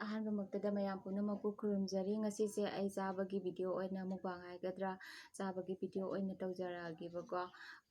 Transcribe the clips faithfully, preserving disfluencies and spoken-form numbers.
ꯑꯍꯥꯟꯕꯃꯛꯇꯗ ꯃꯌꯥꯝ ꯄꯨꯝꯅꯃꯛꯄꯨ ꯈꯨꯔꯨꯝꯖꯔꯤ꯫ ꯉꯁꯤꯁꯦ ꯑꯩ ꯆꯥꯕꯒꯤ ꯚꯤꯗꯤꯑꯣ ꯑꯣꯏꯅ, ꯃꯨꯛꯕꯥꯡ ꯍꯥꯏꯒꯗ꯭ꯔꯥ, ꯆꯥꯕꯒꯤ ꯚꯤꯗꯤꯑꯣ ꯑꯣꯏꯅ ꯇꯧꯖꯔꯛꯑꯒꯦꯕꯀꯣ꯫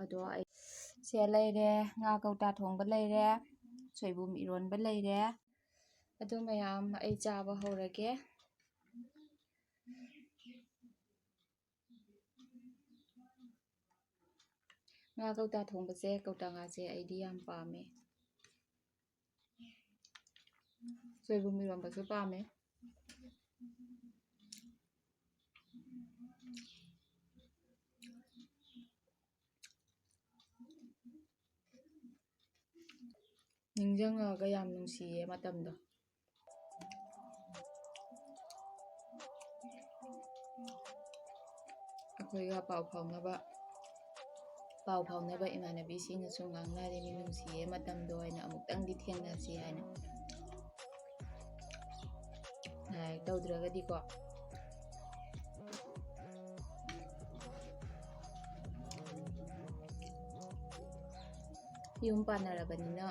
ꯑꯗꯣ ꯑꯩ ꯁꯦ ꯂꯩꯔꯦ, ꯉꯥ ꯀꯧꯇꯥ ꯊꯣꯡꯕ ꯂꯩꯔꯦ, ꯁꯣꯏꯕꯨꯝ ꯏꯔꯣꯟꯕ ꯂꯩꯔꯦ꯫ ꯑꯗꯨ ꯃꯌꯥꯝ ꯑꯩ ꯆꯥꯕ ꯍꯧꯔꯒꯦ꯫ ꯉꯥ ꯀꯧꯇꯥ ꯊꯣꯡꯕꯁꯦ, ꯀꯧꯇꯥ ꯉꯥꯁꯦ ꯑꯩꯗꯤ ꯌꯥꯝ ꯄꯥꯝꯃꯦ꯫ ꯁꯣꯏꯕꯨꯝ ꯏꯔꯣꯝꯕꯁꯨ ꯄꯥꯝꯃꯦ꯫ ꯅꯤꯡꯁꯤꯡꯉꯒ ꯌꯥꯝ ꯅꯨꯡꯁꯤꯌꯦ ꯃꯇꯝꯗꯣ꯫ ꯑꯩꯈꯣꯏꯒ ꯄꯥꯎ ꯐꯥꯎꯅꯕ, ꯄꯥꯎ ꯐꯥꯎꯅꯕ ꯏꯃꯥꯟꯅꯕꯤꯁꯤꯡꯅꯁꯨ ꯉꯥꯡꯅꯔꯤꯅꯤ, "ꯅꯨꯡꯁꯤꯌꯦ ꯃꯇꯝꯗꯣ" ꯍꯥꯏꯅ, "ꯑꯃꯨꯛꯇꯪꯗꯤ ꯊꯦꯡꯅꯁꯤ" ꯍꯥꯏꯅ꯫ ꯂꯥꯏꯔꯤꯛ ꯇꯧꯗ꯭ꯔꯒꯗꯤꯀꯣ꯫ ꯌꯨꯝ ꯄꯥꯟꯅꯔꯕꯅꯤꯅ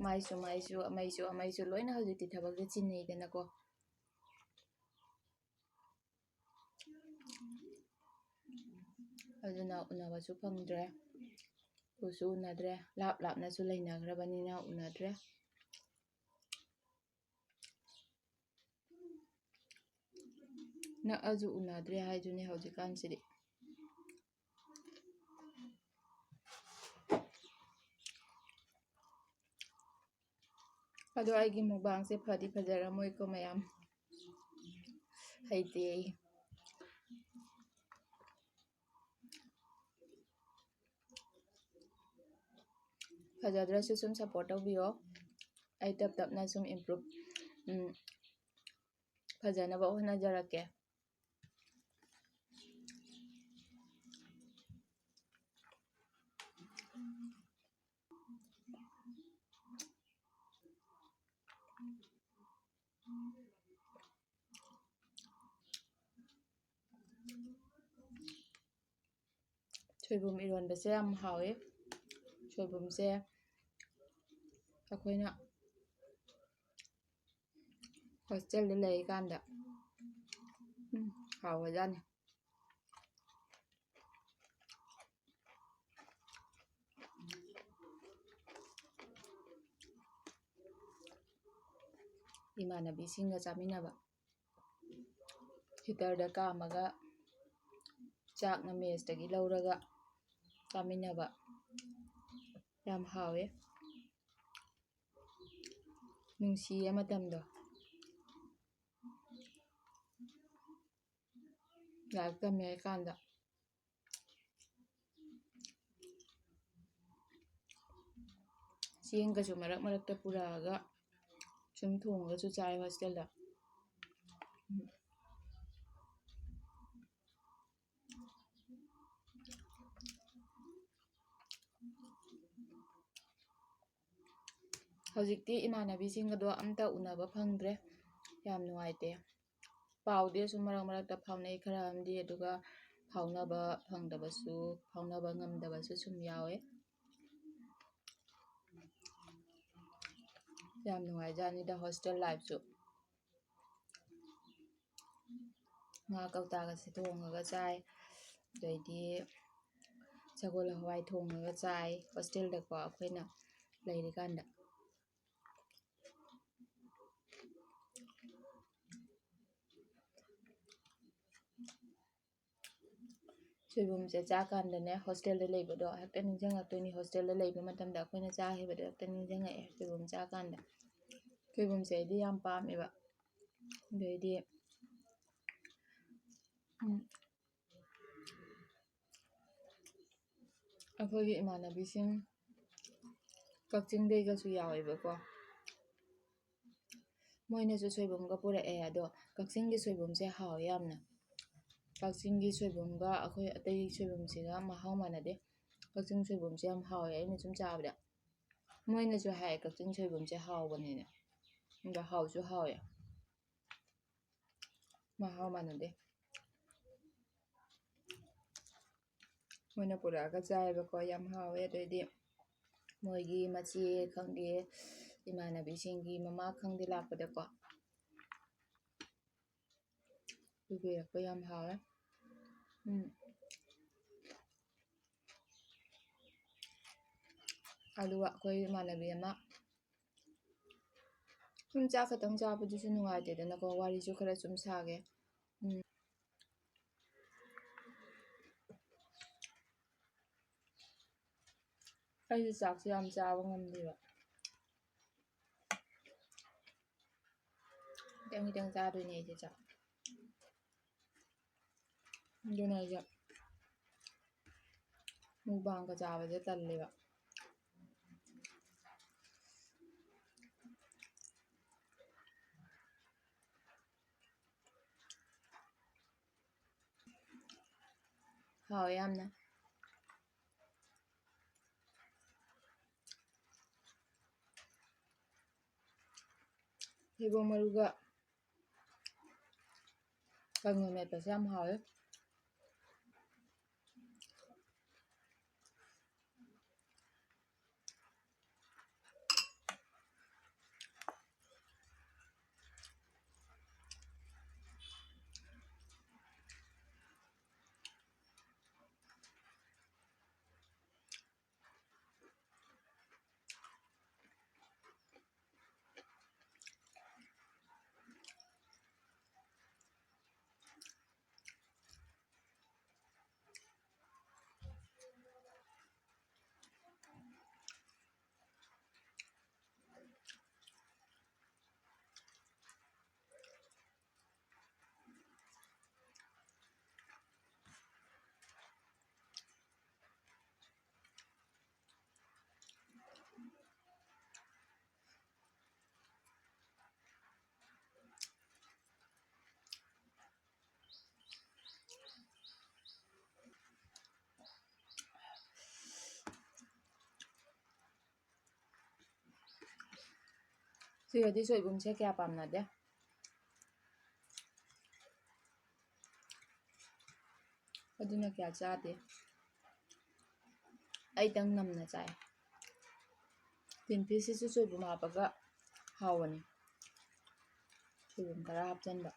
ꯃꯥꯏꯁꯨ ꯃꯥꯏꯁꯨ, ꯑꯃꯩꯁꯨ ꯑꯃꯩꯁꯨ ꯂꯣꯏꯅ ꯍꯧꯖꯤꯛꯇꯤ ꯊꯕꯛꯇ ꯆꯤꯟꯅꯩꯗꯅꯀꯣ꯫ ꯑꯗꯨꯅ ꯎꯅꯕꯁꯨ ꯐꯪꯗ꯭ꯔꯦ, ꯎꯁꯨ ꯎꯅꯗ꯭ꯔꯦ, ꯂꯥꯞ ꯂꯥꯞꯅꯁꯨ ꯂꯩꯅꯈ꯭ꯔꯕꯅꯤꯅ ꯎꯅꯗ꯭ꯔꯦ꯫ ꯅꯛꯑꯁꯨ ꯎꯅꯗ꯭ꯔꯦ ꯍꯥꯏꯗꯨꯅꯤ ꯍꯧꯖꯤꯛꯀꯥꯟꯁꯤꯗꯤ꯫ ꯑꯗꯣ ꯑꯩꯒꯤ ꯃꯨꯛꯕꯥꯡꯁꯦ ꯐꯗꯤ ꯐꯖꯔꯝꯃꯣꯏꯀꯣ ꯃꯌꯥꯝ, ꯍꯩꯇꯦ ꯑꯩ꯫ ꯐꯖꯗ꯭ꯔꯁꯨ ꯁꯨꯝ ꯁꯞꯄꯣꯔꯠ ꯇꯧꯕꯤꯌꯣ, ꯑꯩ ꯇꯞ ꯇꯞꯅ ꯁꯨꯝ ꯏꯝꯄ꯭ꯔꯨꯞ, ꯎꯝ, ꯐꯖꯅꯕ ꯍꯣꯠꯅꯖꯔꯛꯀꯦ꯫ ꯁꯣꯏꯕꯨꯝ ꯏꯔꯣꯟꯕꯁꯦ ꯌꯥꯝ ꯍꯥꯎꯋꯦ꯫ ꯁꯣꯏꯕꯨꯝꯁꯦ ꯑꯩꯈꯣꯏꯅ ꯍꯣꯁꯇꯦꯜꯗ ꯂꯩꯔꯤꯀꯥꯟꯗ꯫ ꯎꯝ, ꯍꯥꯎꯒ꯭ꯔꯖꯥꯠꯅꯤ꯫ ꯏꯃꯥꯟꯅꯕꯤꯁꯤꯡꯒ ꯆꯥꯃꯤꯟꯅꯕ꯫ ꯍꯤꯇꯔꯗ ꯀꯥꯝꯃꯒ ꯆꯥꯛꯅ ꯃꯦꯁꯇꯒꯤ ꯂꯧꯔꯒ ꯆꯥꯃꯤꯟꯅꯕ꯫ ꯌꯥꯝ ꯍꯥꯎꯋꯦ꯫ ꯅꯨꯡꯁꯤꯌꯦ ꯃꯇꯝꯗꯣ꯫ ꯂꯥꯏꯔꯤꯛ ꯇꯝꯃꯤꯉꯩ ꯀꯥꯟꯗ꯫ ꯆꯦꯡꯒꯁꯨ ꯃꯔꯛ ꯃꯔꯛꯇ ꯄꯨꯔꯛꯑꯒ ꯁꯨꯝ ꯊꯣꯡꯉꯒꯁꯨ ꯆꯥꯏ ꯍꯣꯁꯇꯦꯜꯗ꯫ ꯍꯧꯖꯤꯛꯇꯤ ꯏꯃꯥꯟꯅꯕꯤꯁꯤꯡꯒꯗꯣ ꯑꯝꯇ ꯎꯅꯕ ꯐꯪꯗ꯭ꯔꯦ꯫ ꯌꯥꯝ ꯅꯨꯡꯉꯥꯏꯇꯦ꯫ ꯄꯥꯎꯗꯤ ꯑꯁꯨꯝ ꯃꯔꯛ ꯃꯔꯛꯇ ꯐꯥꯎꯅꯩ ꯈꯔ ꯑꯃꯗꯤ, ꯑꯗꯨꯒ ꯐꯥꯎꯅꯕ ꯐꯪꯗꯕꯁꯨ, ꯐꯥꯎꯅꯕ ꯉꯝꯗꯕꯁꯨ ꯁꯨꯝ ꯌꯥꯎꯋꯦ꯫ ꯌꯥꯝ ꯅꯨꯡꯉꯥꯏꯖꯥꯠꯅꯤꯗ ꯍꯣꯁꯇꯦꯜ ꯂꯥꯏꯐꯁꯨ꯫ ꯉꯥ ꯀꯧꯇꯥꯒꯁꯦ ꯊꯣꯡꯉꯒ ꯆꯥꯏ, ꯑꯗꯩꯗꯤ ꯁꯒꯣꯜ ꯍꯋꯥꯏ ꯊꯣꯡꯉꯒ ꯆꯥꯏ ꯍꯣꯁꯇꯦꯜꯗꯀꯣ ꯑꯩꯈꯣꯏꯅ ꯂꯩꯔꯤꯀꯥꯟꯗ꯫ ꯁꯣꯏꯕꯨꯝꯁꯦ ꯆꯥꯀꯥꯟꯗꯅꯦ, ꯍꯣꯁꯇꯦꯜꯗ ꯂꯩꯕꯗꯣ ꯍꯦꯛꯇ ꯅꯤꯡꯁꯤꯡꯉꯛꯇꯣꯏꯅꯤ꯫ ꯍꯣꯁꯇꯦꯜꯗ ꯂꯩꯕ ꯃꯇꯝꯗ ꯑꯩꯈꯣꯏꯅ ꯆꯥꯈꯤꯕꯗꯣ ꯍꯦꯛꯇ ꯅꯤꯡꯁꯤꯡꯉꯛꯑꯦ ꯁꯣꯏꯕꯨꯝ ꯆꯥꯀꯥꯟꯗ꯫ ꯁꯣꯏꯕꯨꯝꯁꯦ ꯑꯩꯗꯤ ꯌꯥꯝ ꯄꯥꯝꯃꯦꯕ꯫ ꯑꯗꯩꯗꯤ, ꯎꯝ, ꯑꯩꯈꯣꯏꯒꯤ ꯏꯃꯥꯟꯅꯕꯤꯁꯤꯡ ꯀꯛꯆꯤꯡꯗꯩꯒꯁꯨ ꯌꯥꯎꯋꯦꯕꯀꯣ꯫ ꯃꯣꯏꯅꯁꯨ ꯁꯣꯏꯕꯨꯝꯒ ꯄꯨꯔꯛꯑꯦ꯫ ꯑꯗꯣ ꯀꯛꯆꯤꯡꯒꯤ ꯁꯣꯏꯕꯨꯝꯁꯦ ꯍꯥꯎꯋꯦ ꯌꯥꯝꯅ꯫ ꯀꯛꯆꯤꯡꯒꯤ ꯁꯣꯏꯕꯨꯝꯒ ꯑꯩꯈꯣꯏ ꯑꯇꯩ ꯁꯣꯏꯕꯨꯝꯁꯤꯒ ꯃꯍꯥꯎ ꯃꯥꯟꯅꯗꯦ꯫ ꯀꯛꯆꯤꯡ ꯁꯣꯏꯕꯨꯝꯁꯦ ꯌꯥꯝ ꯍꯥꯎꯋꯦ ꯑꯩꯅ ꯁꯨꯝ ꯆꯥꯕꯗ꯫ ꯃꯣꯏꯅꯁꯨ ꯍꯥꯏ ꯀꯛꯆꯤꯡ ꯁꯣꯏꯕꯨꯝꯁꯦ ꯍꯥꯎꯕꯅꯦꯅ꯫ ꯑꯗꯣ ꯍꯥꯎꯁꯨ ꯍꯥꯎꯋꯦ꯫ ꯃꯍꯥꯎ ꯃꯥꯟꯅꯗꯦ꯫ ꯃꯣꯏꯅ ꯄꯨꯔꯛꯑꯒ ꯆꯥꯏꯌꯦꯕꯀꯣ, ꯌꯥꯝ ꯍꯥꯎꯋꯦ꯫ ꯑꯗꯩꯗꯤ ꯃꯣꯏꯒꯤ ꯃꯆꯦ ꯈꯪꯗꯦ, ꯏꯃꯥꯟꯅꯕꯤꯁꯤꯡꯒꯤ ꯃꯃꯥ ꯈꯪꯗꯦ ꯂꯥꯛꯄꯗꯀꯣ, ꯄꯨꯕꯤꯔꯛꯄ ꯌꯥꯝ ꯍꯥꯎꯋꯦ꯫ ꯎꯝ꯫ ꯑꯗꯨꯒ ꯑꯩꯈꯣꯏ ꯏꯃꯥꯟꯅꯕꯤ ꯑꯃ ꯁꯨꯝ ꯆꯥꯛ ꯈꯛꯇꯪ ꯆꯥꯕꯗꯨꯁꯨ ꯅꯨꯡꯉꯥꯏꯇꯦꯗꯅꯀꯣ, ꯋꯥꯔꯤꯁꯨ ꯈꯔ ꯁꯨꯝ ꯁꯥꯒꯦ꯫ ꯎꯝ꯫ ꯑꯩꯁꯨ ꯆꯥꯛꯁꯦ ꯌꯥꯝ ꯆꯥꯕ ꯉꯝꯗꯦꯕ꯫ ꯈꯤꯇꯪ ꯈꯤꯇꯪ ꯆꯥꯗꯣꯏꯅꯦ ꯑꯩꯁꯦ ꯆꯥꯛ꯫ ꯑꯗꯨꯅ ꯑꯩꯁꯦ mukbangꯒ ꯆꯥꯕꯁꯦ ꯇꯜꯂꯦꯕ꯫ ꯍꯥꯎꯋꯦ ꯌꯥꯝꯅ꯫ ꯊꯩꯕꯣꯡ ꯃꯔꯨꯒ ꯀꯥꯡꯉꯧ ꯃꯦꯠꯄꯁꯦ ꯌꯥꯝ ꯍꯥꯎꯋꯦ꯫ ꯁꯤꯒꯗꯤ ꯁꯣꯏꯕꯨꯝꯁꯦ ꯀꯌꯥ ꯄꯥꯝꯅꯗꯦ꯫ ꯑꯗꯨꯅ ꯀꯌꯥ ꯆꯥꯗꯦ꯫ ꯑꯩꯇꯪ ꯅꯝꯅ ꯆꯥꯏ꯫ Tin fish ꯁꯤꯁꯨ ꯁꯣꯏꯕꯨꯝ ꯍꯥꯞꯄꯒ ꯍꯥꯎꯕꯅꯤ꯫ ꯁꯣꯏꯕꯨꯝ ꯈꯔ ꯍꯥꯞꯆꯟꯕ꯫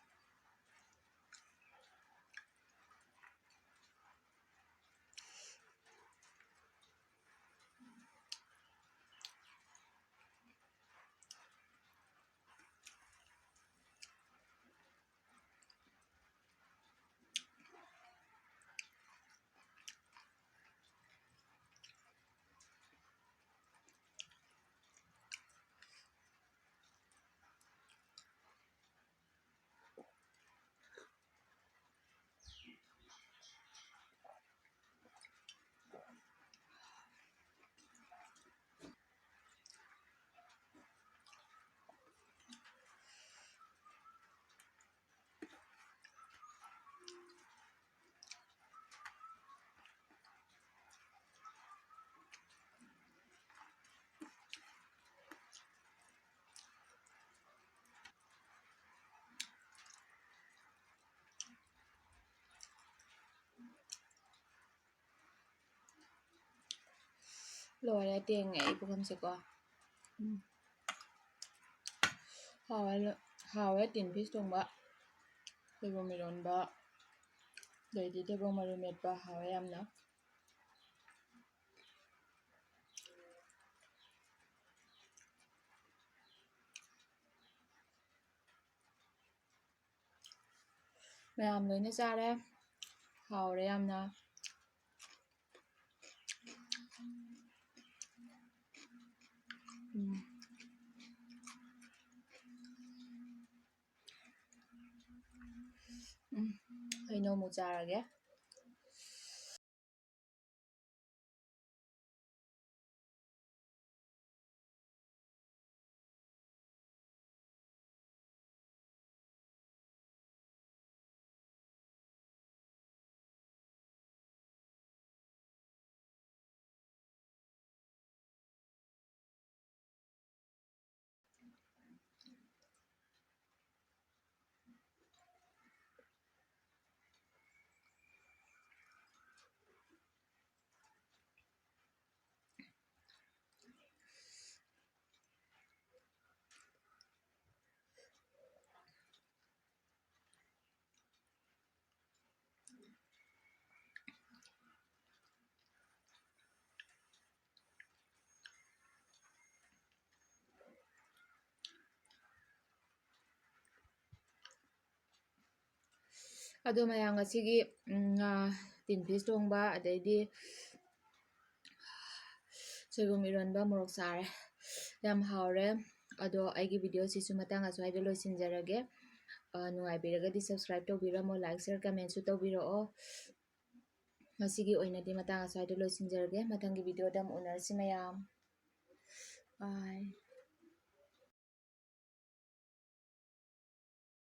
ꯂꯣꯏꯔꯦ, ꯇꯦꯡꯉꯦ ꯑꯩ ꯄꯨꯈꯝꯁꯦꯀꯣ꯫ ꯎꯝ꯫ ꯍꯥꯎꯋꯦ, ꯍꯥꯎꯋꯦ꯫ ꯇꯤꯟ ꯐꯤꯁ ꯊꯣꯡꯕ, ꯁꯣꯏꯕꯨꯝ ꯏꯔꯣꯟꯕ, ꯑꯗꯩꯗꯤ ꯊꯩꯕꯣꯡ ꯃꯔꯨ ꯃꯦꯠꯄ ꯍꯥꯎꯋꯦ ꯌꯥꯝꯅ꯫ ꯃꯌꯥꯝ ꯂꯣꯏꯅ ꯆꯥꯔꯦ꯫ ꯍꯥꯎꯔꯦ ꯌꯥꯝꯅ꯫ ꯎꯝ꯫ ꯎꯝ, ꯍꯩꯅꯧ ꯑꯃꯨꯛ ꯆꯥꯔꯒꯦ꯫ ꯑꯗꯣ ꯃꯌꯥꯝ, ꯉꯁꯤꯒꯤ, ꯎꯝ, ꯉꯥ ꯇꯤꯟ ꯐꯤꯁ ꯊꯣꯡꯕ, ꯑꯗꯩꯗꯤ ꯁꯣꯏꯕꯨꯝ ꯏꯔꯣꯟꯕ, ꯃꯣꯔꯣꯛ ꯆꯥꯔꯦ꯫ ꯌꯥꯝ ꯍꯥꯎꯔꯦ꯫ ꯑꯗꯣ ꯑꯩꯒꯤ ꯚꯤꯗꯤꯑꯣꯁꯤꯁꯨ ꯃꯇꯥꯡ ꯑꯁ꯭ꯋꯥꯏꯗ ꯂꯣꯏꯁꯤꯟꯖꯔꯒꯦ꯫ ꯑ, ꯅꯨꯡꯉꯥꯏꯕꯤꯔꯒꯗꯤ subscribe ꯇꯧꯕꯤꯔꯝꯃꯣ, like, share, commentꯁꯨ ꯇꯧꯕꯤꯔꯛꯑꯣ꯫ ꯉꯁꯤꯒꯤ ꯑꯣꯏꯅꯗꯤ ꯃꯇꯥꯡ ꯑꯁ꯭ꯋꯥꯏꯗ ꯂꯣꯏꯁꯤꯟꯖꯔꯒꯦ꯫ ꯃꯊꯪꯒꯤ ꯚꯤꯗꯤꯑꯣꯗ ꯑꯃꯨꯛ ꯎꯅꯔꯁꯤ ꯃꯌꯥꯝ꯫ Bye꯫